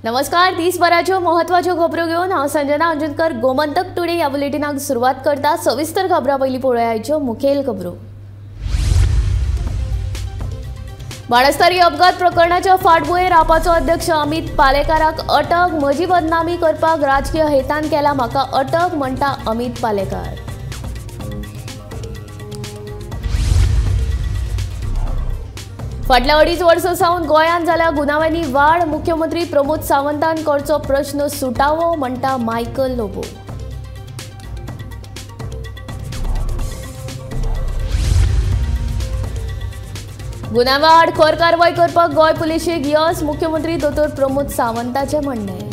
नमस्कार, दिसभराच्यो महत्वाच्यो खबरो घेवन हांव संजना अंजनकर गोमंतक टुडे ह्या बुलेटिनाक सुरवात करता। सविस्तर खबरां पयलीं पळोवया मुखेल खबरो। बाणस्तारी अपघात प्रकरणाच्या फाटभुंयेर आपाचो अध्यक्ष अमित पालेकाराक अटक। म्हजी बदनामी करपाक राजकीय हेतान केला म्हाका अटक, म्हणटा अमित पालेकार। फाटल्या 2.5 वर्सां सावन गोंयांत जाल्या गुन्यांवांनी वाड। मुख्यमंत्री प्रमोद सावंतान करचो प्रश्न सुटावो, म्हणटा मायकल लोबो। गुन्यांवा आड खर कारवाय करपाक गोंय पुलिशेक यस, मुख्यमंत्री दोतोर प्रमोद सावंताचें म्हणणें।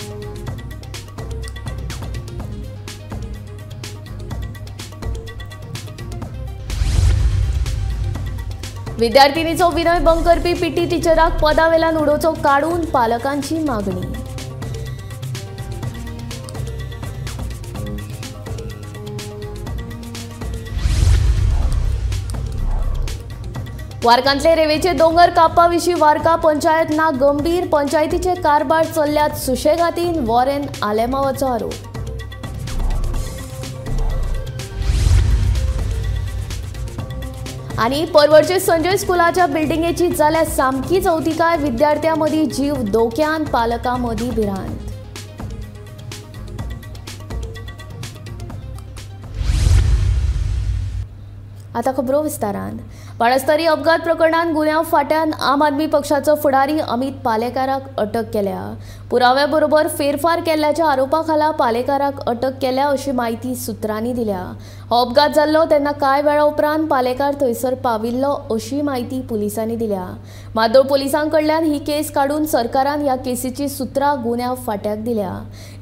विद्यार्थिनीचो विनय भंग करपी पीटी टिचराक पदावेल्यान उडोवचो काडून पालकांची मागणी। वारकांतले रेवेचे दोंगर कापपा विशीं वारका पंचायत ना गंभीर, पंचायतीचे कारभार चल्ल्यात सुशेगातीन, वॉरेन आलेमावाचो आरोप। आनी परवरचे संजय स्कुलाच्या बिल्डिंगेची जाल्या सामकी चवतिकाय, विद्यार्थ्यां मदीं जीव धोक्यान, पालकां मदीं भिरांत। आतां खबरो विस्तारान। बाणस्तारी अपघात प्रकरणांत गुन्यांव फांट्यान आम आदमी पक्षाचो फुडारी अमित पालेकाराक अटक केल्या। पुराव्या बरोबर फेरफार केल्ल्याच्या आरोपा खाला पालेकाराक अटक केल्या अशी म्हायती सुत्रांनी दिल्या। हो अपघात जाल्लो तेन्ना कांय वेळा उपरांत पालेकार थंयसर पाविल्लो अशी म्हायती पुलिसांनी दिल्या। मादोळ पुलिसां कडल्यान ही केस काडून सरकारान ह्या केसीची सुत्रां गुन्यांव फांट्याक दिल्या।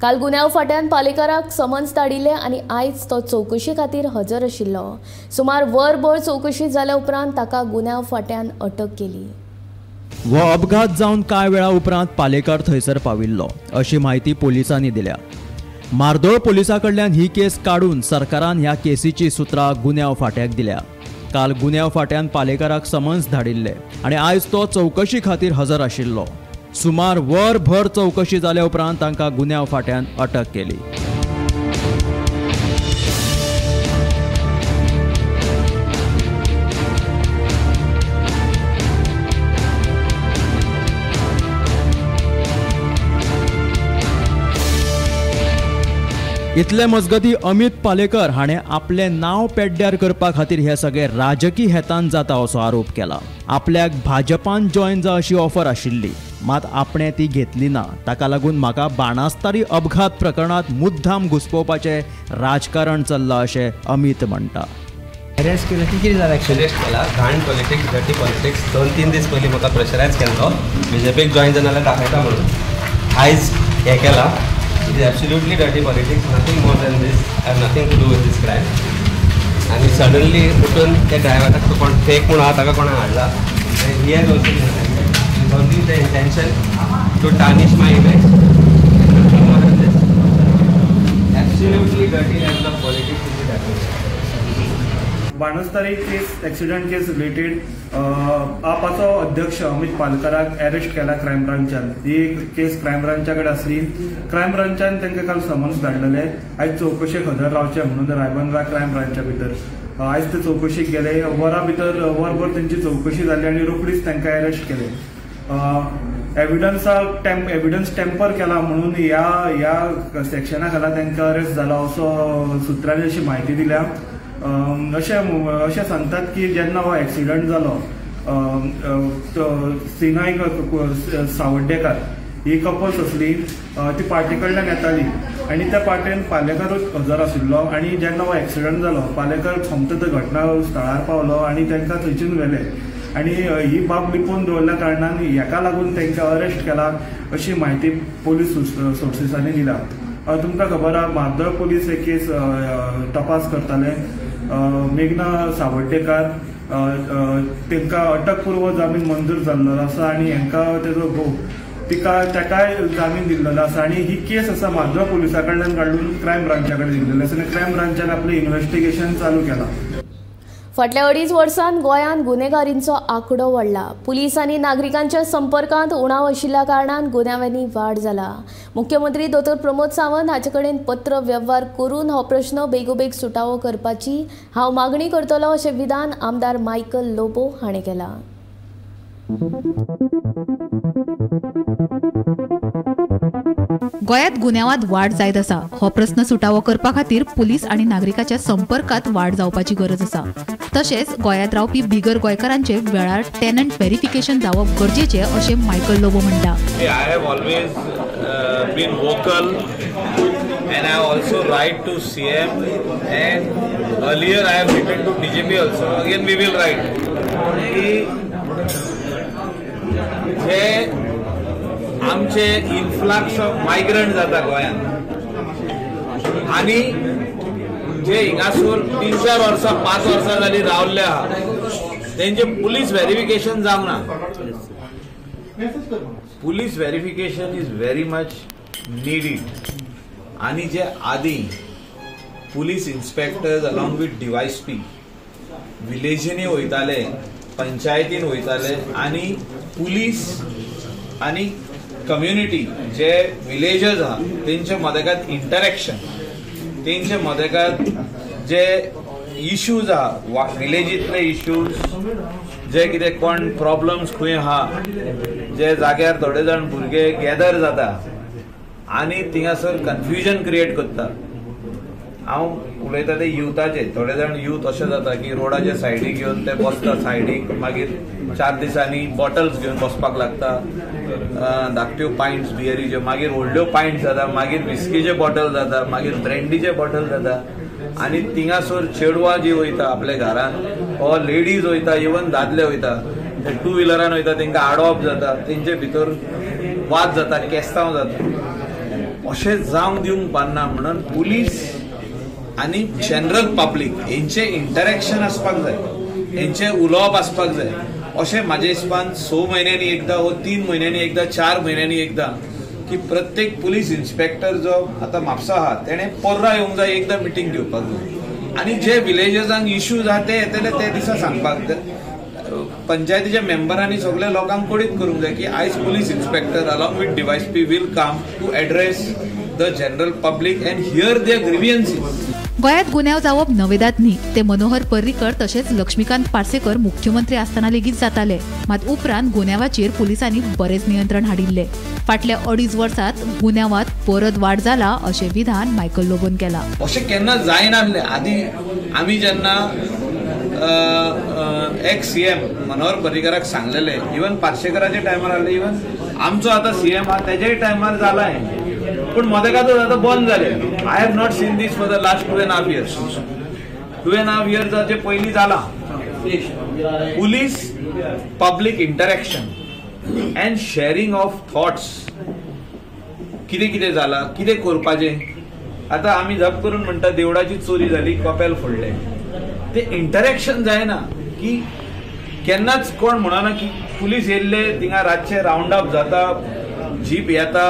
काल गुन्यांव फांट्यान पालेकाराक समन्स धाडिल्लें आनी आयज तो चवकशे खातीर हजर आशिल्लो। सुमार वरभर चवकशी जाल्या उपरांत ताका गुन्यांव फांट्यान अटक केली। हो अपघात जावन कांय वेळा उपरांत पालेकार थंयसर पाविल्लो अशी म्हायती पोलिसांनी दिल्या। मार्दोळ पोलिसां कडल्यान ही केस काडून सरकारान ह्या केसीची सुत्रां गुन्यांव फांट्याक दिल्या। काल गुन्यांव फांट्यान पालेकाराक समन्स धाडिल्ले आनी आयज तो चवकशी खातीर हजर आशिल्लो। सुमार वरभर चवकशी जाल्या उपरांत तांकां गुन्यांव फांट्यान अटक केली। इतले मजगती अमित पालेकर हाणें आपलें नांव पेड्ड्यार करपा खातीर हे सगळे राजकी हेतान जाता असो आरोप केला। आपल्याक भाजपान जॉयन जा अशी ऑफर आशिल्ली, मात आपणें ती घेतली ना। ताका लागून म्हाका बाणास्तारी अपघात प्रकरणांत मुद्दाम घुसपोवपाचें राजकारण चल्लां अशें अमित म्हणटा। अरेस्ट केला की कितें जालें? अरेस्ट केला, घाण पॉलिटिक्स, डर्टी पॉलिटिक्स। 2-3 दीस पयलीं म्हाका प्रेशरायज केल्लो बीजेपीक जॉयन जाना जाल्यार दाखयता म्हणून। आयज हें केलां। It is absolutely dirty politics, nothing more than this. I have nothing to do with this crime. And suddenly उठून त्या ड्रायव्हराक तो कोण फेक म्हूण आहा ताका कोणा हाडला। And he has also been arrested. It's only the intention to tarnish my image. Nothing more than this. Absolutely dirty level of politics is happening. Banastari case, accident case related आपाचो अध्यक्ष Amit पालकाराक arrest केला crime ब्रांचान। ही केस crime ब्रांचा कडेन आसली। Crime ब्रांचान तांकां काल summons धाडलेले, आयज चवकशेक हजर रावचे म्हणून रायबंदरा क्रायम ब्रांचा भितर। आयज ते चवकशेक गेले, वरा भितर वरभर तेंची चवकशी जाली आनी रोखडीच तांकां अरेस्ट केले। एविडन्स टेम्पर केला म्हणून ह्या ह्या सेक्शना खाला तांकां अरेस्ट जाला असो सुत्रांनी अशी म्हायती दिल्या। अशें अशें सांगतात की जेन्ना हो एक्सिडंट जालो, सिनाय सावड्डेकार ही कपल्स आसली, ती पार्टी कडल्यान येताली आनी त्या पार्टेन पालेकारूच हजर आशिल्लो आनी जेन्ना हो एक्सिडंट जालो पालेकार सोमतो त्या घटना स्थळार पावलो आनी तांकां थंयच्यान व्हेले आनी ही बाब लिपोवन दवरल्या कारणान हेका लागून तांकां अरेस्ट केला अशी म्हायती पोलीस सोर्सीसांनी दिल्या। तुमकां खबर आहा, मार्दोळ पोलीस हे केस तपास करताले। मेघना सावड्डेकार तांकां अटकपूर्व जामीन मंजूर जाल्लो आसा आनी हांकां तेजो घोव तिका ताकाय जामीन दिल्लो आसा आनी ही केस आसा मार्दोळ पुलिसां कडल्यान काडून क्रायम ब्रांचा कडेन दिल्लेली आसा आनी क्रायम ब्रांचान आपलें इन्वेस्टिगेशन चालू केलां। फाटल्या 2.5 वर्सांत गोंयांत गुन्हेगारींचो आंकडो वाडला. पुलीस आनी नागरिकांच्या संपर्कांत उणाव आशिल्ल्या कारणान गुन्यांवांनी वाड जाला. मुख्यमंत्री दोतोर प्रमोद सावंत हाचे कडेन पत्र वेव्हार करून हो प्रश्न बेगोबेग सुटावो करपाची हांव मागणी करतलो अशें विधान आमदार मायकल लोबो हाणें केलां. गोंयांत गुन्यांवांत वाड जायत आसा. हो प्रस्न सुटावो करपा खातीर पुलीस आनी नागरिकाच्या संपर्कांत वाड जावपाची गरज आसा. तशेंच गोंयांत रावपी बिगर गोंयकारांचे वेळार टेनंट व्हेरिफिकेशन जावप गरजेचें अशें मायकल लोबो म्हणटा. I have always been vocal and I also write to CM and earlier I have written to DGP also. Again we will write की जे आमचे इन्फ्लक्स ऑफ मायग्रंट जाता गोंयांत आनी जे हिंगासर 3-4 वर्सां 5 वर्सां जाली रावल्ले आहा तेंचे पुलीस व्हेरिफिकेशन जावंक ना. Police verification is very much needed. आनी जे आदी police inspectors along with DYSP विलेजींनी वयताले, पंचायतीन वयताले आनी पुलीस आनी कम्युनिटी जे विलेजर्स आहा तेंचे मदगात इंटरेक्शन, तेंचे मदगात जे इश्यूज आहा विलेजींतले इश्यूज, जे कितें कोण प्रॉब्लम्स खंय आहा, जे जाग्यार थोडे जाण भुरगे गॅदर जाता आनी थिंगासर कन्फ्युजन क्रिएट करता. हांव उलयता ते युथाचे, थोडे जाण यूथ अशें जाता की रोडाच्या सायडीक येवन ते बसता सायडीक, मागीर 4 दिसांनी बॉटल्स घेवन बसपाक लागता, धाकट्यो पायंट्स बियरीच्यो, मागीर व्हडल्यो पायंट्स जाता, मागीर विस्कीचे बॉटल जाता, मागीर ब्रँडीचे बॉटल जाता आनी थिंगासर चेडवां जी वयता आपल्या घरान वा लेडीज वयता, इवन दादले वयता, ते टू व्हिलरान वयता, तेंकां आडोवप जाता, तेंचे भितर वाद जाता, केस्तांव जाता. अशें जावंक दिवंक पारना म्हणून पुलीस आनी जनरल पब्लीक हेंचें इंटरेक्शन आसपाक जाय, हेंचें उलोवप आसपाक जाय. अशें म्हाज्या हिसपान 6 म्हयन्यांनी एकदां वो 3 म्हयन्यांनी एकदां, 4 म्हयन्यांनी एकदां की प्रत्येक पुलीस इन्स्पेक्टर जो आतां म्हापसा आहा तेणें पर्रा येवंक जाय, एकदां मिटींग घेवपाक जाय आनी जे विलेजर्सांक इश्यूज आहा ते येतले ते दिसा सांगपाक जाय. पंचायतीच्या मेंबरांनी सगल्या लोकांक कळीत करूंक जाय की आयज police inspector along with DYSP will come to address the general public and hear their grievances. गोंयांत गुन्यांव जावप नवेदात न्ही, ते मनोहर पर्रीकर तशेंच लक्ष्मीकांत पार्सेकर मुख्यमंत्री आसतना लेगीत जाताले. मात उपरांत गुन्यांवाचेर पुलिसांनी बरेंच नियंत्रण हाडिल्लें. फाटल्या 2.5 वर्सांत गुन्यांवांत परत वाड जाला अशें विधान मायकल लोबोन केलां. अशें केन्ना जायनासलें. आदी आमी जेन्ना एक्स सीएम मनोहर पर्रीकराक सांगलेले, इवन पार्सेकराच्या टायमार आहले, इवन आमचो आतां सीएम आहा तेज्याय टायमार जाला हें, पूण मदेकातूच आतां बंद जालें. I have not seen this for the last 2.5 years. 2.5 इयर्साचे पयलीं जालां. Police public interaction and sharing of thoughts, कितें कितें जालां, कितें करपाचें. आतां आमी जप करून म्हणटा देवळाची चोरी जाली, कपेल फोडलें, ते इंटरेक्शन जायना की केन्नाच कोण म्हणना की पुलीस येयल्ले थिंगा रातचे रावंड अप जाता, जीप येता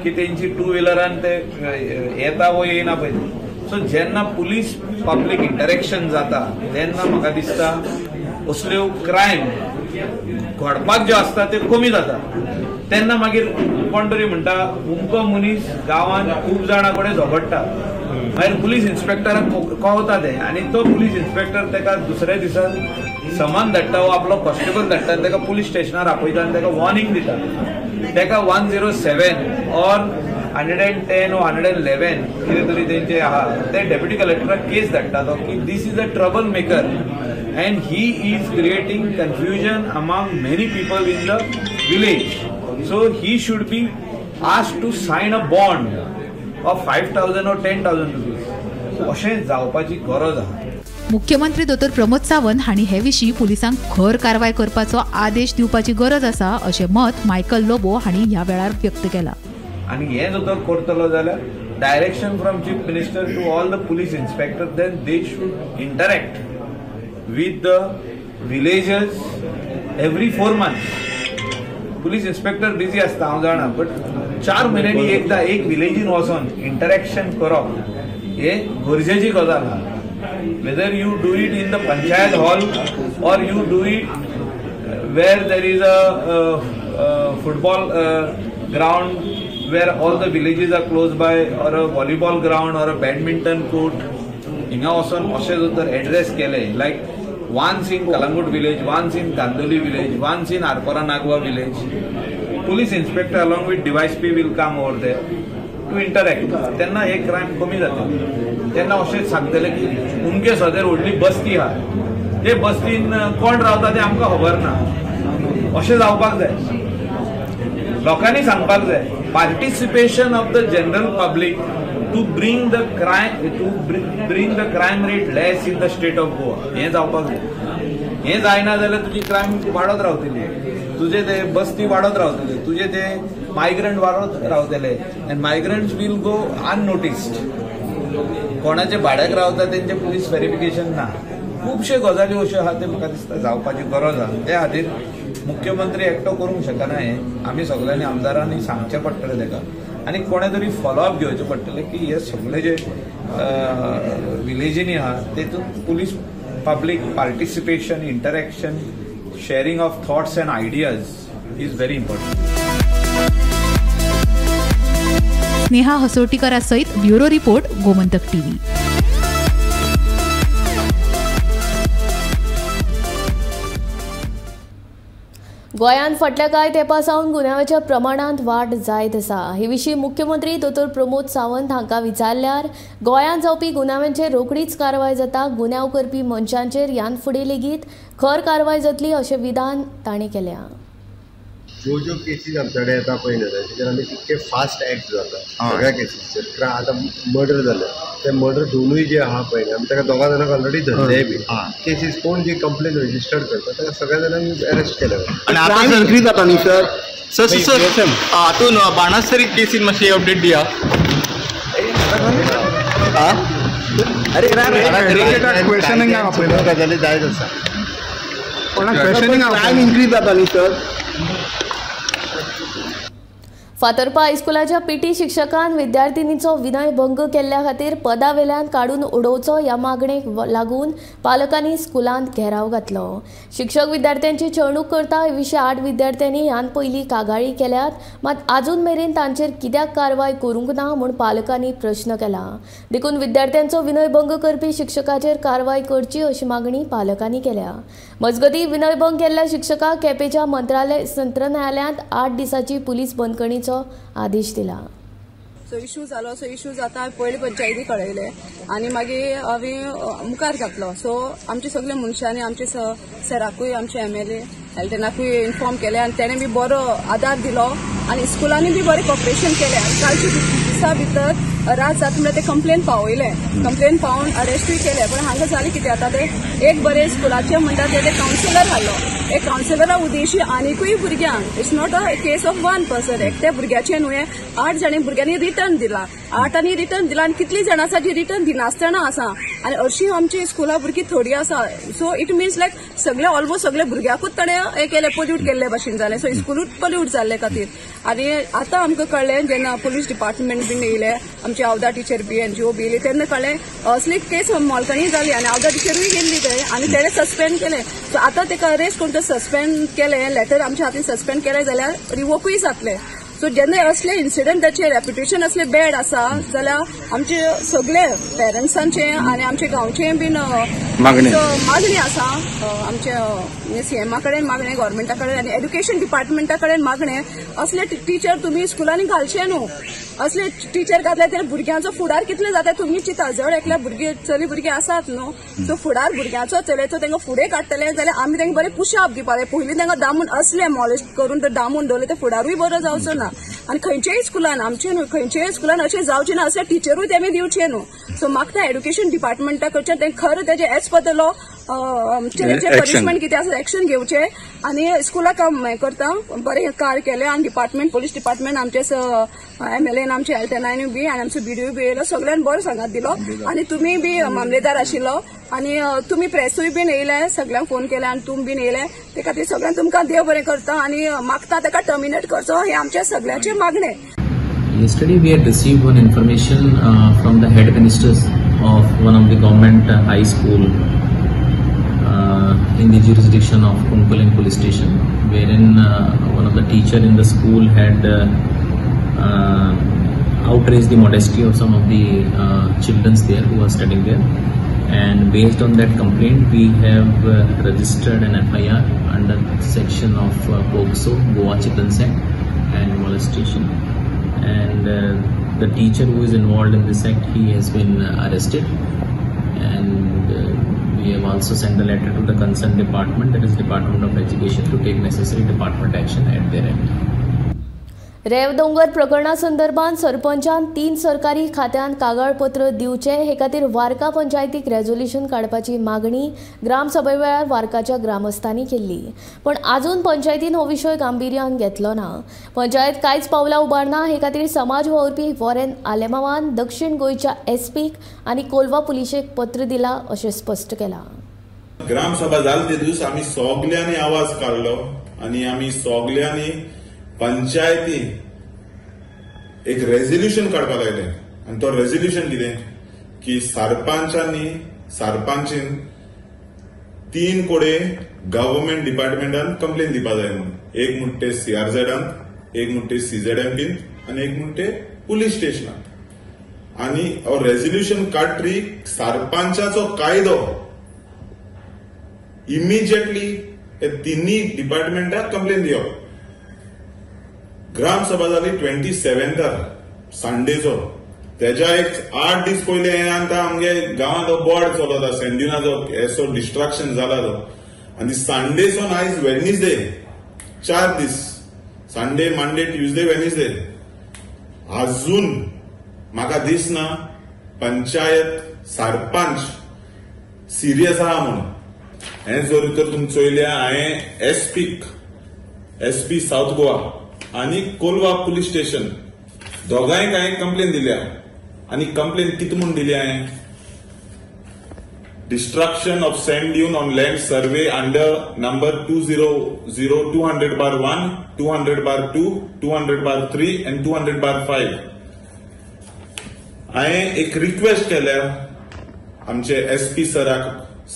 की तेंची टू व्हिलरान ते येता वो येयना पळय. सो जेन्ना पुलीस पब्लीक इंटरेक्शन जाता तेन्ना म्हाका दिसता असल्यो क्रायम घडपाक ज्यो आसता त्यो कमी जाता. तेन्ना मागीर कोण तरी म्हणटा उमको मनीस गांवांत खूब जाणां कडेन झगडटा, मागीर पुलीस इन्स्पेक्टराक कळता तें आनी तो पुलीस इन्स्पेक्टर ताका दुसऱ्या दिसा समान धाडटा वो आपलो कॉन्स्टेबल धाडटा आनी ताका पुलीस स्टेशनार आपयता आनी ताका वॉर्निंग दिता. ताका 107 ऑर 110 or 111 कितें तरी तेंचे आहा ते डेप्युटी कलेक्टराक केस धाडटा तो की this is a trouble maker and he is creating confusion among many people in the village, so he should be asked to sign a bond of 5,000 or 10,000 rupees. अशें जावपाची गरज आहा. मुख्यमंत्री दोतोर प्रमोद सावंत हांणी हे विशीं पुलिसांक खर कारवाय करपाचो आदेश दिवपाची गरज आसा अशें मत मायकल लोबो हांणी ह्या वेळार व्यक्त केलां. आनी हें जर करतलो जाल्यार direction from chief minister to all the police inspector, then they should interact with the villagers every 4 months. Police inspector busy आसता हांव जाणा, बट 4 म्हयन्यांनी एकदां एक विलेजीन वचोन इंटरेक्शन करप हे गरजेची गजाल आहा. Whether you do it in the panchayat hall or you do it where there is a football ground where all the villages are close by, or a volleyball ground or a badminton court, हिंगा वचोन अशें जर तर address केले, like once in Calangute village, once in Candolim village, once in Arpora Nagwa village, police inspector along with DySP will come over there to interact. तेन्ना हे crime कमी जाता. तेन्ना अशें सांगतले की उमके सदेर व्हडली बस्ती आहा, ते बस्तीन कोण रावता तें आमकां खबर ना, अशें जावपाक जाय. लोकांनी सांगपाक जाय. Participation of the general public to bring the crime, to bring the crime rate less in the state of Goa, हें जावपाक जाय. हें जायना जाल्यार तुजी क्रायम वाडत रावतली, तुजे ते बस्ती वाडत रावतले, तुजे ते मायग्रंट वाडत रावतले, and migrants will go unnoticed. कोणाचे भाड्याक रावता तेंचे पुलीस व्हेरिफिकेशन ना. खुबशे गजाली अश्यो आहा ते म्हाका दिसता जावपाची गरज आहा. ते खातीर मुख्यमंत्री एकटो करूंक शकना हें, आमी सगळ्यांनी आमदारांनी सांगचें पडटलें ताका, आनी कोणें तरी फॉलोअप घेवचें पडटलें की हे सगळे जे विलेजींनी आहा तेतून police public participation, interaction, sharing of thoughts and ideas is very important. Sneha हसोटीकरा सहित ब्युरो रिपोर्ट, गोमंतक टीव्ही. गोंयांत फाटल्या कांय तेंपा सावन गुन्यांवाच्या प्रमाणांत वाड जायत आसा. हे विशीं मुख्यमंत्री दोतोर प्रमोद सावंत हांकां विचारल्यार गोंयांत जावपी गुन्यांवांचेर रोखडीच कारवाय जाता, गुन्यांव करपी मनशांचेर ह्यान फुडें लेगीत खर कारवाय जातली अशें विधान तांणी केलें. ज्यो ज्यो केसीस आमचे कडेन येता पळय न्हय, तेचेर आमी तितके फास्ट एक्ट जाता सगळ्या केसीचेर. आतां मर्डर जालें, ते मर्डर दोनूय जे आहा पळय न्हय, आमी ताका दोगां जाणांक ऑलरेडी धरले बी. केसीस कोण जी कंप्लेन रजिस्टर्ड करता ताका सगळ्या जाणांक अरेस्ट केले. आनी आतां इन्क्रीज जाता न्ही सर? सर सर हातून बाणास्तरी केसीन मातशी अपडेट दिया. अरे क्वेश्चनिंग गजाली जायत आसा. क्रायम इन्क्रीज जाता न्ही सर? फातर्पा हायस्कुलाच्या पीटी शिक्षकान विद्यार्थिनीचो विनयभंग केल्ल्या खातीर पदावेल्यान काडून उडोवचो ह्या मागणेक लागून पालकांनी स्कुलांत घेराव घातलो. शिक्षक विद्यार्थ्यांची छळणूक करता हे विशीं 8 विद्यार्थ्यांनी ह्यान पयलीं कागाळी केल्यात, मात आजून मेरेन तांचेर कित्याक कारवाय करूंक ना म्हूण पालकांनी प्रश्न केला. देखून विद्यार्थ्यांचो विनयभंग करपी शिक्षकाचेर कारवाय करची अशी मागणी पालकांनी केल्या. मजगतीं विनयभंग केल्ल्या शिक्षकाक केपेंच्या मंत्रालय सत्र न्यायालयांत 8 दिसांची पुलीस बंदखणीचो आदेश दिला. सो इशू जालो, सो इशू जाता पयले पंचायती कळयले आनी मागीर हांवें मुखार घातलो. सो आमचे सगळे मनशांनी आमचे सराकूय आमचे एमएलए एल्टनाकूय इन्फॉर्म केले आनी तेणें बी बरो आदार दिलो आनी स्कुलांनी बी बरें कॉपरेशन केलें. आनी कालच्या दिसा भितर रात जाता म्हणल्यार ते कंप्लेन पावयले, कंप्लेन पावोवन अरेस्टूय केले. पण हांगा जालें कितें आतां ते एक बरें स्कुलाचें म्हणटा ते कावन्सिलर हाडलो. एक कावन्सिलरा उद्देशी आनिकूय भुरग्यांक, it's not a case of one person, एकट्या भुरग्याचें न्हय, 8 जाणी भुरग्यांनी रिटर्न दिला, 8 रिटर्न दिला आनी कितलीं जाणां आसा जी रिटर्न दिनासतना आसा. आनी अशी आमची स्कुला भुरगीं थोडी आसा. सो it means लायक सगळे ऑलमोस्ट सगळे भुरग्यांकूच ताणें हें केलें, पोल्यूट केल्ले भाशेन जालें. सो स्कुलूच पोल्यूट जाल्ले खातीर. आनी आतां आमकां कळ्ळें जेन्ना पुलीस डिपार्टमेंट बीन येयले, आमची आवदा टिचर बी एनजीओ बी येयली, तेन्ना कळ्ळें असली केस मोलकणी जाली आनी आवदा टिचरूय गेल्ली थंय आनी तेणें सस्पेंड केलें. सो आतां तेका अरेस्ट करून सस्पेंड केलें, लेटर आमच्या हातीन सस्पेंड केलें जाल्यार रिवोकूय जातलें. सो जेन्ना असले इन्सिडंटाचे रेप्युटेशन असले बॅड आसा जाल्यार आमचे सगळे पेरंट्सांचे आनी आमचे गांवचे बीन मागणी आसा, आमच्या सीएमा कडेन मागणे, गव्हर्मेंटा कडेन आनी एड्युकेशन डिपार्टमेंटा कडेन मागणे, असले टिचर तुमी स्कुलांनी घालचे न्हू. असले टिचर घातले जाल्यार भुरग्यांचो फुडार कितले जाता तुमी चिंता. जड एकल्या भुरगे चली भुरगीं आसात न्हू, सो फुडार भुरग्यांचो चलयेचो तांकां फुडें काडटले जाल्यार आमी तांकां बरें पुशअप दिवपाक जाय. पयलीं तांकां दामून असले मॉलेज करून तर दामून दवरले ते फुडारूय बरो जावचो ना. आनी खंयच्याय स्कुलान आमचे न्हू, खंयच्याय स्कुलान अशें जावचें ना, असले टिचरूय तेमी दिवचे न्हू. सो म्हाका एड्युकेशन डिपार्टमेंटा कडच्यान तें खरें तेजें as per the law punishment कितें आसा एक्शन घेवचें आनी स्कुलाक काम हें करता बरें कार्य केलें. आनी डिपार्टमेंट पोलीस डिपार्टमेंट आमचे एमएलएन आमचे एल्टनायनूय बी आनी आमचो बीडीओ बी येयलो, सगळ्यान बरो सांगात दिलो. आनी तुमी बी मामलेदार आशिल्लो आनी तुमी प्रेसूय बीन येयले, सगळ्यांक फोन केले आनी तुमी बीन येयले, ते खातीर सगळ्यांक तुमकां देव बरें करता आनी मागता ताका टर्मिनेट करचो हें आमच्या सगळ्यांचें मागणें. Yesterday we had received one information from the head minister's of one of the government high school in the jurisdiction of Cuncolim police station, wherein one of the teacher in the school had outraged the modesty of some of the children there who were studying there, and based on that complaint we have registered an FIR under section of POCSO, Goa Children's Act and molestation, and the teacher who is involved in this act, he has been arrested, and we have also sent a letter to the concerned department, that is Department of Education, to take necessary department action at their end. रेवदोंगर प्रकरणा संदर्भात सरपंचान 3 सरकारी खात्यांत कागदपत्र दिवचे हे खातीर वार्का पंचायतीक resolution काडपाची मागणी ग्रामसभे वेळार वार्काच्या ग्रामस्थांनी केल्ली, पण आजून पंचायतीन हो विशय गांभिर्यान घेतलो ना। पंचायत कांयच पावलां उबारना हे खातीर समाज वावुरपी वॉरेन आलेमावान दक्षिण गोंयच्या एसपीक आनी कोलवा पुलिशेक पत्र दिला अशें स्पश्ट केलां। ग्रामसभा जाली ते दीस आमी सगल्यांनी आवाज काडलो आनी आमी सगल्यांनी पंचायती एक रेजोल्युशन काडपाक लायलें आनी तो रेजोल्युशन कितें की सरपंचांनी सरपंचीन 3 कोडे गव्हर्मेंट डिपार्टमेंटान कंप्लेन दिवपा जाय म्हणून, एक म्हणटे सीआरझेडान, एक म्हणटे सीझेडएमपीन आनी एक म्हणटे पुलीस स्टेशनान। आनी हो रेजोल्युशन काडटरी सरपंचाचो कायदो इमिजिएटली हे तिन्ही डिपार्टमेंटाक कंप्लेन दिवप। ग्रामसभा जाली 27 संडेचो, तेज्या एक 8 दीस पयले हें आतां आमगे गांवांत तो बोर्ड चलता सँड्युनाचो येसो डिस्ट्रक्शन जाला तो, आनी संडेसून आयज वेडनेसडे 4 दीस, संडे मंडे ट्युजडे वेडनेसडे, आजून म्हाका दिसना पंचायत सरपंच सिरियस आहा म्हणून। हें जर तर तुमी चोयल्या हांवें एसपीक, एसपी सावथ गोवा आनी कोलवा पुलीस स्टेशन दोगांयक हांवें कंप्लेन दिल्या, आनी कंप्लेन कितें म्हूण दिल्या हांवें, destruction of sand dune on land survey under number 200 200/1, 200/2, 200/3 and 200/5। हांवें एक रिक्वेस्ट केल्या आमचे एसपी सराक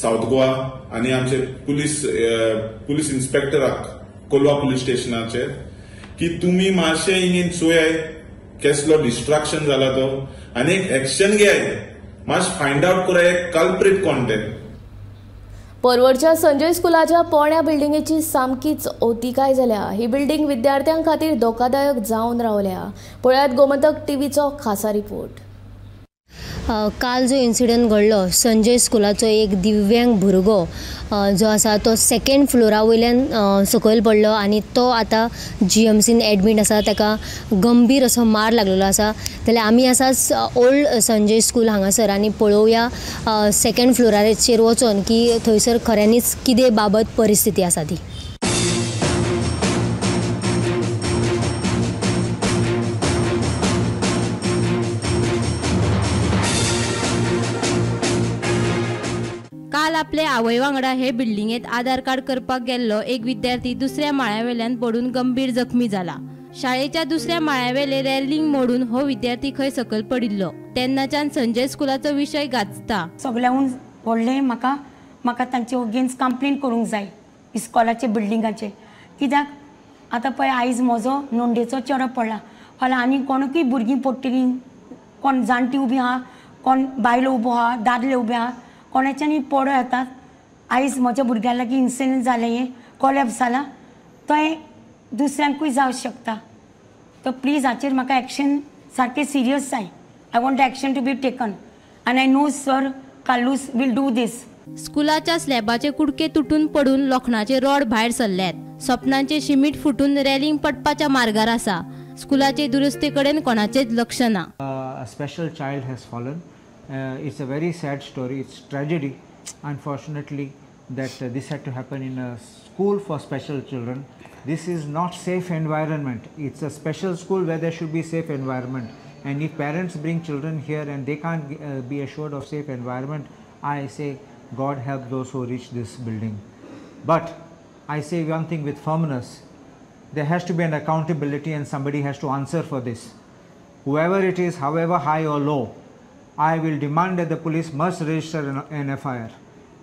सावथ गोवा आनी आमचे पुलीस इन्स्पेक्टराक कोलवा पुलीस स्टेशनाचेर की तुमी मातशें हिंगा चोयाय केसलो डिस्ट्रक्शन जाला तो आनी एक एक्शन घेयाय, मातशें फायंड आवट कराय कल्प्रीट कोण ते। परवडच्या संजय स्कुलाच्या पोरण्या बिल्डिंगेची सामकीच अवतिकाय जाल्या। ही बिल्डिंग विद्यार्थ्यां खातीर धोकादायक जावन रावल्या। पळयात गोमंतक टीव्हीचो खासा रिपोर्ट। काल जो इन्सिडंट घडलो संजय स्कुलाचो एक दिव्यांग भुरगो जो आसा तो सेकेंड फ्लोरा वयल्यान सकयल पडलो आनी तो आतां जीएमसीन एडमीट आसा, ताका गंभीर असो मार लागलेलो आसा। जाल्यार आमी आसा ओल्ड संजय स्कूल हांगासर आनी पळोवया सेकेंड फ्लोराचेर वचोन की थंयसर खऱ्यांनीच कितें बाबत परिस्थिती आसा ती। काल आपले आवय वांगडा हे बिल्डिंगेत आधार कार्ड करपाक गेल्लो एक विद्यार्थी दुसऱ्या माळ्यावेल्यान पडून गंभीर जखमी जाला। शाळेच्या दुसऱ्या माळ्यावेले रेलिंग मोडून हो विद्यार्थी खंय सकयल पडिल्लो। तेन्नाच्यान संजय स्कुलाचो विशय गाजता। सगळ्यांहून व्हडलें म्हाका म्हाका तांचे अगेन्स्ट कंप्लेन करूंक जाय इस्कॉलाचे बिल्डिंगाचे, कित्याक आतां पळय आयज म्हजो नोंडेचो चेडो पडला, फाल्यां आनी कोणूय भुरगीं पडटलीं, कोण जाणटी उबी आहा, कोण बायलो उबो आहा, दादले उबे आहा, कोणाच्यानी पडो येतात। आयज म्हज्या भुरग्या लागीं इन्सिडंट जालें, हें कोलॅप्स जाला, थंय दुसऱ्यांकूय जावंक शकता। तो प्लीज हाचेर म्हाका एक्शन सारकें सिरियस जाय। I want action to be taken and I know sir Carlos will do this. स्कुलाच्या स्लॅबाचे कुडके तुटून पडून लोखणाचे रॉड भायर सरल्यात, सपनांचे शिमीट फुटून रेलिंग पडपाच्या मार्गार आसा। स्कुलाचे दुरुस्ते कडेन कोणाचेच लक्ष ना। A special child has fallen. It's a very sad story. It's tragedy, unfortunately, that this had to happen in a school for special children. This is not safe environment. It's a special school where there should be safe environment. And if parents bring children here and they can't be assured of safe environment, I say God help those who reach this building. But I say one thing with firmness, there has to be an accountability and somebody has to answer for this. Whoever it is, however high or low, I will demand that the police must register an FIR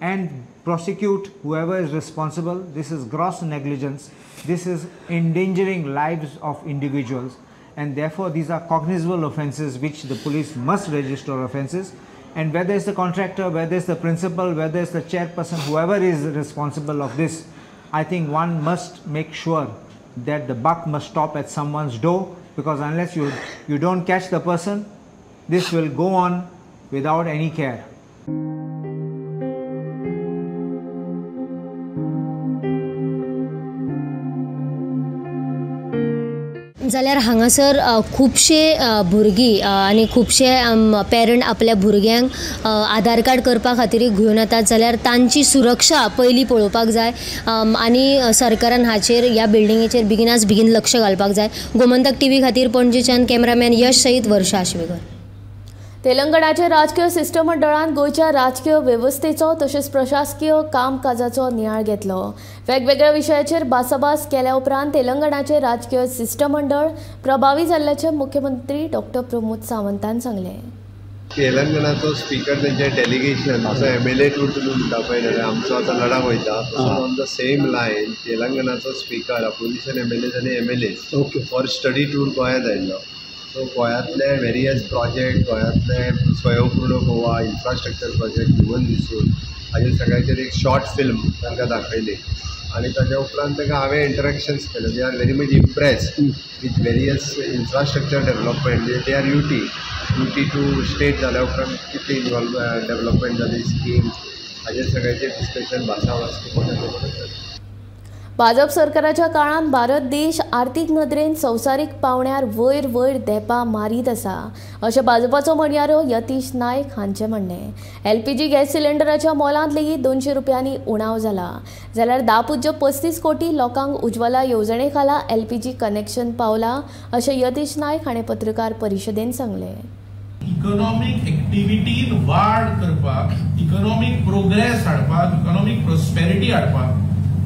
and prosecute whoever is responsible. This is gross negligence. This is endangering lives of individuals, and therefore these are cognizable offences which the police must register offences. And whether it's the contractor, whether it's the principal, whether it's the chairperson, whoever is responsible of this, I think one must make sure that the buck must stop at someone's door, because unless you don't catch the person, this will go on without any care. जाल्यार हांगासर खुबशे भुरगीं आनी खुबशे parent आपल्या भुरग्यांक आधार card करपा खातीर घेवन येतात, जाल्यार तांची सुरक्षा पयलीं पळोवपाक जाय आनी सरकारान हाचेर ह्या बिल्डिंगेचेर बेगिनाच बेगीन लक्ष घालपाक जाय. गोमंतक टीव्ही खातीर पणजेच्यान कॅमेरामॅन यश सयत वर्षा आश्वेकर. तेलंगणाचे राजकीय शिष्टमंडळान गोंयच्या राजकीय वेवस्थेचो तशेंच प्रशासकीय कामकाजाचो नियाळ घेतलो. वेगवेगळ्या विशयाचेर भासाभास केल्या उपरांत तेलंगणाचे राजकीय शिष्टमंडळ प्रभावी जाल्ल्याचें मुख्यमंत्री डॉक्टर प्रमोद सावंतान सांगलें. तेलंगणाचो स्पीकर तेंचे डेलिगेशन असो एमएलए टूर तुमी म्हणटा पळय जाल्यार आमचो आतां लडाख वयता तसो on the same line तेलंगणाचो speaker opposition MLAs आनी एमएलएज फॉर स्टडी टूर गोंयांत आयिल्लो. सो गोंयांतले वेरियस प्रोजेक्ट, गोंयांतले Swayampurna Goa, infrastructure project, human resource हाजेर सगळ्यांचेर एक शॉर्ट फिल्म तांकां दाखयली आनी ताच्या उपरांत तांकां हांवें इंटरेक्शन्स केले. They are very much impressed with various infrastructure development. They are UT to state जाल्या उपरांत कितली इनवॉल्व डेवलपमेंट जाली, स्किम्स हाजेर सगळ्यांचेर डिस्कशन भासाभास करून. भाजप सरकाराच्या काळांत भारत देश आर्थीक नदरेन संवसारीक पावण्यार वयर वयर देपां मारीत आसा अशें भाजपाचो म्हणयारो यतीश नायक हांचें म्हणणें. एलपीजी गॅस सिलिंडराच्या मोलांत लेगीत 200 रुपयांनी उणाव जाला, जाल्यार 10.35 कोटी लोकांक उज्ज्वला येवजणे खाला एलपीजी कनेक्शन पावला अशें यतीश नायक हाणें पत्रकार परिशदेन सांगलें. इकॉनॉमीक एक्टिविटीन वाड करपाक, इकॉनॉमीक प्रोग्रेस हाडपाक, इकॉनॉमीक प्रोस्पेरिटी हाडपाक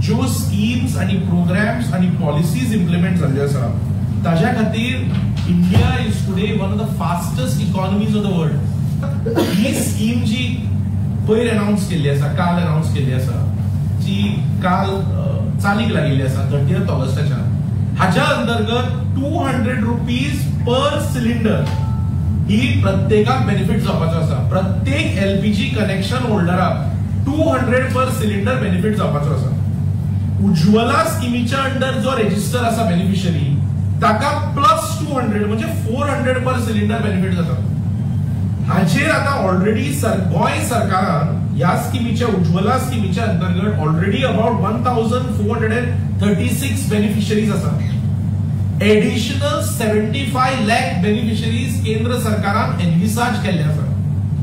ज्यो स्किम्स आनी प्रोग्राम्स आनी पॉलिसीज इम्प्लिमेंट जाल्ल्यो आसा ताज्या खातीर India is today one of the fastest economies of the world. He scheme जी पयर अनाउन्स केल्ली आसा, काल अनाउन्स केल्ली आसा, जी काल चालीक लागिल्ली आसा 30 ऑगस्टाच्या, हाज्या अंतर्गत 200 रुपीज पर सिलिंडर ही प्रत्येकाक बेनिफीट जावपाचो आसा. प्रत्येक एलपीजी कनेक्शन होल्डराक 200 पर सिलिंडर बेनिफीट जावपाचो आसा. उज्ज्वला स्किमीच्या अंडर जो रेजिस्टर आसा बेनिफिशरी ताका प्लस 200 म्हणजे 400 पर सिलिंडर बेनिफीट जाता. हाचेर आतां ऑलरेडी गोंय सरकारान ह्या स्किमीच्या उज्ज्वला स्किमीच्या अंतर्गत ऑलरेडी अबाउट 1436 बेनिफिशरीज आसा. एडिशनल 75 लाख बेनिफिशरीज केंद्र सरकारान एनविसाज केल्ले आसा.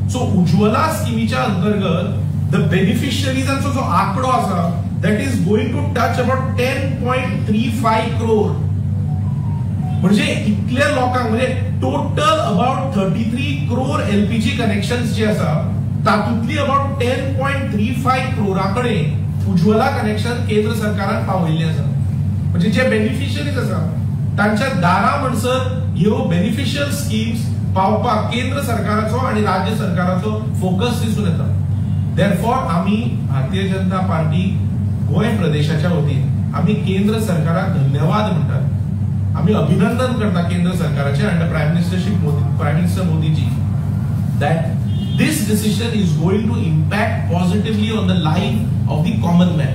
सो उज्ज्वला स्किमीच्या अंतर्गत the बेनिफिशरीजांचो जो आंकडो आसा that is going to touch about 10.35 crore. म्हणजे इतल्या लोकांक म्हणजे total about 33 crore LPG connections जे आसा तातूंतली अबाउट 10.35 क्रोरा कडेन उज्ज्वला कनेक्शन केंद्र सरकारान पावयिल्लें आसा. म्हणजे जे बेनिफिशरीज आसा तांच्या दारा म्हणसर ह्यो बेनिफिशियल स्किम्स पावपाक केंद्र सरकाराचो आनी राज्य सरकाराचो फोकस दिसून येता. देरफॉर आमी भारतीय जनता पार्टी गोंय प्रदेशाच्या वतीन आमी केंद्र सरकाराक धन्यवाद म्हणटात, आमी अभिनंदन करता केंद्र सरकाराचें under prime minister Modiji that this decision is going to impact positively on the life of the common man.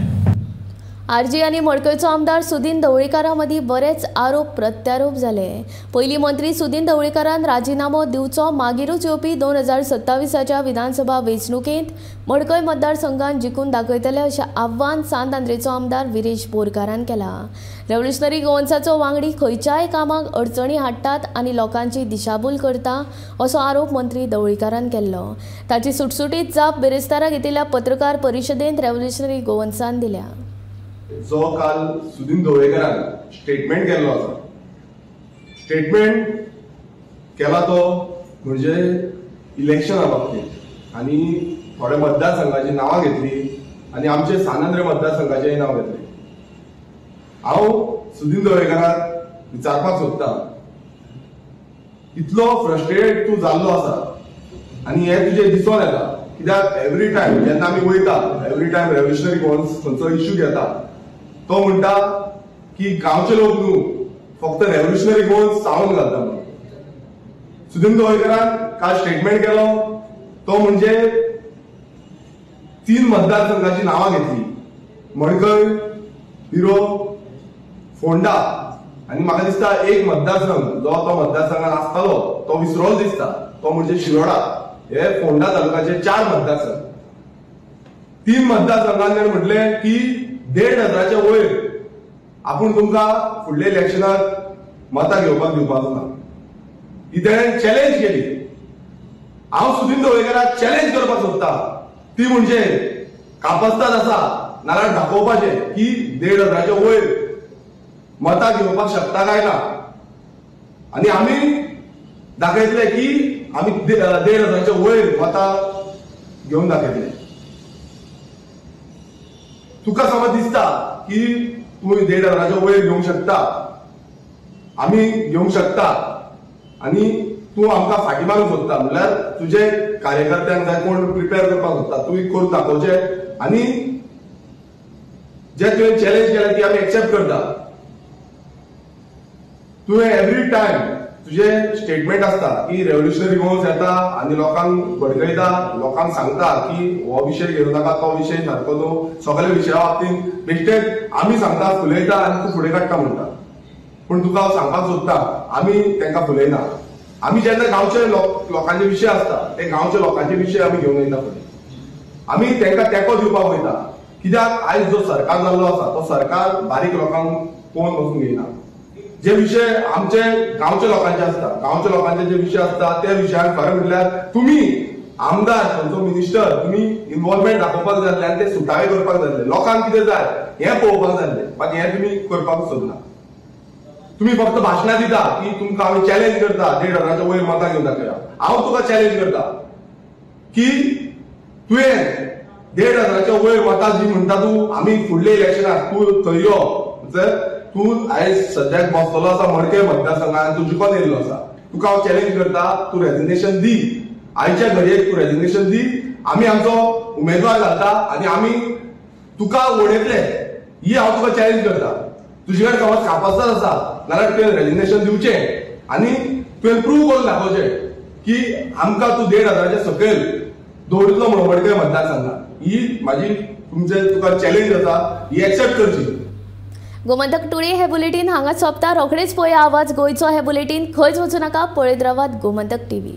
RG आनी मडकयचो आमदार सुदीन ढवळीकारा मदीं बरेच आरोप प्रत्यारोप जाले. पयलीं मंत्री सुदीन ढवळीकारान राजिनामो दिवचो, मागीरूच येवपी 2027च्या विधानसभा वेंचणुकेंत मडकय मतदारसंघान जिखून दाखयतले अशें आव्हान सांत आंद्रेचो आमदार विरेश बोरकारान केलां. रेव्होल्युशनरी गोवन्साचो वांगडी खंयच्याय कामाक अडचणी हाडटात आनी लोकांची दिशाभूल करता असो आरोप मंत्री ढवळीकारान केल्लो. ताची सुटसुटीत जाप बिरेस्तारा घेतिल्ल्या पत्रकार परिशदेंत रेव्होल्युशनरी गोवन्सान दिल्या. जो काल सुदीन ढवळीकारान स्टेटमेंट केल्लो आसा, स्टेटमेंट केला तो म्हणजे इलेक्शना बाबतीत आनी थोड्या मतदारसंघाची नांवां घेतली आनी आमचे सांत आंद्रे मतदारसंघाचेय नांव घेतलें. हांव सुदीन ढवळीकाराक विचारपाक सोदता, इतलो फ्रस्ट्रेटेड तूं जाल्लो आसा आनी हें तुजें दिसोन येता कित्याक एवरी टायम जेन्ना आमी वयता एवरी टायम रेव्होल्युशनरी गोवन्स खंयचो इश्यू घेता तो म्हणटा की गांवचे लोक न्हू फक्त रेव्होल्युशनरी गोवन्स सावंड घालता म्हणून. सुदीन ढवळीकरान काल स्टेटमेंट केलो तो म्हणजे 3 मतदारसंघाची नांवां घेतली, मडकय, बिरो, फोंडा आनी म्हाका दिसता एक मतदारसंघ जो तो मतदारसंघान आसतालो तो विसरोलो दिसता, तो म्हणजे शिरोडा. हे फोंडा तालुक्याचे 4 मतदारसंघ, 3 मतदारसंघान ताणें म्हटलें की 1,500च्या वयर आपूण तुमकां फुडल्या इलेक्शनाक मतां घेवपाक दिवपाचो ना. ही ताणें चॅलेंज केली. हांव सुदीन ढवळीकराक चॅलेंज करपाक सोदता ती म्हणजे कापस्ताद आसा नाल्यार दाखोवपाचें की 1,500च्या वयर मतां घेवपाक शकता काय ना, आनी आमी दाखयतले की आमी 1,500च्या वयर मतां घेवन दाखयतले. तुका समज दिसता की तूं 1,500च्या वयर घेवंक शकता, आमी घेवंक शकता आनी तूं आमकां फाटी मारूंक सोदता म्हणल्यार तुजे कार्यकर्त्यांक जाय कोण प्रिपेर करपाक सोदता, तूं करून दाखोवचें आनी जे तुवें चॅलेंज केलें ती आमी एक्सेप्ट करता. तुवें एवरी टायम तुजें स्टेटमेंट आसता की रेव्होल्युशनरी गोवन्स येता आनी लोकांक भडकयता, लोकांक सांगता की हो विशय घेवं नाका, तो विशय सारको न्हू, सगळे विशया बाबतींत बेश्टेच आमी सांगता फुलयता आनी तूं फुडें काडटा म्हणटा. पूण तुका हांव सांगपाक सोदता आमी तांकां फुलयना. आमी जेन्ना गांवचे लोकांचे विशय आसता ते गांवच्या लोकांचे विशय आमी घेवन वयता फुडें, आमी तांकां तेंको दिवपाक वयता. कित्याक आयज जो सरकार जाल्लो आसा तो सरकार बारीक लोकांक पळोवन बसून घेयना. जे विशय आमचे गांवच्या लोकांचे आसता, गांवच्या लोकांचे जे विशय आसता त्या विशयान खरें म्हटल्यार तुमी आमदार खंयचो मिनिस्टर तुमी इन्वॉल्वमेंट दाखोवपाक जाय आनी ते सुटावे करपाक जाय, लोकांक कितें जाय हें पळोवपाक जाय, मात हें तुमी करपाक सोदना. तुमी फक्त भाशणां दिता की तुमकां आमी चॅलेंज करता 1,500च्या वयर मतां घेवन दाखया. हांव तुका चॅलेंज करता की तुवें 1,500च्या वयर मतां जी म्हणटा तूं आमी फुडल्या इलेक्शनाक तूं थंय यो, तूं आयज सद्याक बसतलो आसा मडकय मतदारसंघान, तूं जिखोन येयल्लो आसा, तुका हांव चॅलेंज करता तूं रेजिग्नेशन दी, आयच्या घडयेक तूं रेजिग्नेशन दी, आमी आमचो उमेदवार घालता आनी आमी तुका उडयतले, ही हांव तुका चॅलेंज करता. तुजे कडेन समज कापस्ताद आसा नाल्यार तुवें रेजिग्नेशन दिवचें आनी तुवें प्रूव करून दाखोवचें की आमकां तूं 1,500च्या सकयल दवरितलो म्हणून मडकय मतदारसंघान. ही म्हाजी तुमचे तुका चॅलेंज आसा, ही एक्सेप्ट करची. गोमंतक टुडे हे बुलेटीन हांगा सोंपता. रोखडेच पळया आवाज गोंयचो हे बुलेटीन. खंयच वचूं नाका, पळयत रावात गोमंतक टीव्ही.